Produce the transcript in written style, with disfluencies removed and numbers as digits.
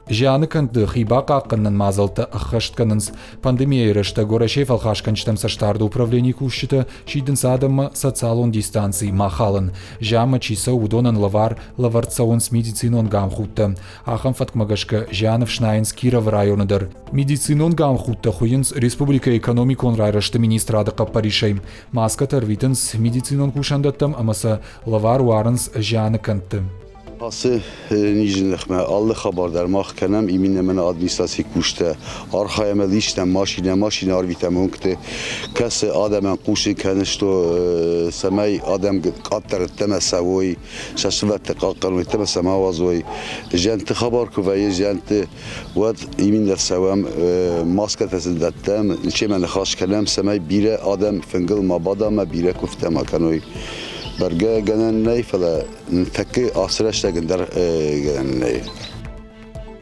Зианы кӕндты хи бахъахъхъӕнынӕн мадзӕлттӕ ӕххӕст кӕнынц. Пандемийӕйы рӕстӕг Уӕрӕсейы фӕлхасгӕнджытӕм цӕстдарды управленийы кусджытӕ сидынц адӕммӕ социалон дистанци ма халын. Зианмӕ чи цӕуы, уыдонӕн лӕвар лӕвӕрд цӕуынц медицинон гамхудтӕ. Ахӕм фӕткмӕ гӕсгӕ зиан ӕфснайынц Кировы районы дӕр. Медицинон гамхудтӕ хуыйынц республикӕйы экономикон райрӕзты министрады хъӕппӕрисӕй. Маскӕтӕ ӕрвитынц медицинон кусӕндӕттӕм ӕмӕ сӕ лӕвар уарынц зианы кӕндты. Ацы низы ныхмӕ алы хабар дӕр мах кӕнӕм, именно мӕнӕ администрацийы кусджытӕ архайӕм ӕвдистӕм машинӕ, машинӕ арвитӕм уынгты, кӕцы адӕмӕн хъусын кӕны, что цӕмӕй адӕм къаддӕр ӕддӕмӕ цӕуой, сӕ сывӕллӕтты хъахъхъӕной, ӕддӕмӕ сӕ ма уадзой. Зиӕнтты хабар куы вӕййы, зиӕнтты, уӕд именно цӕуӕм, маскӕтӕ сын дӕттӕм, семӕ ныхас кӕнӕм, цӕмӕй бирӕ адӕм фынгыл ма бада ӕмӕ бирӕ куывдтӕ ма кӕной. Бӕргӕ гӕнӕн нӕй, фӕлӕ Ныртӕккӕ ацы рӕстӕг ӕндӕр гӕнӕн нӕй.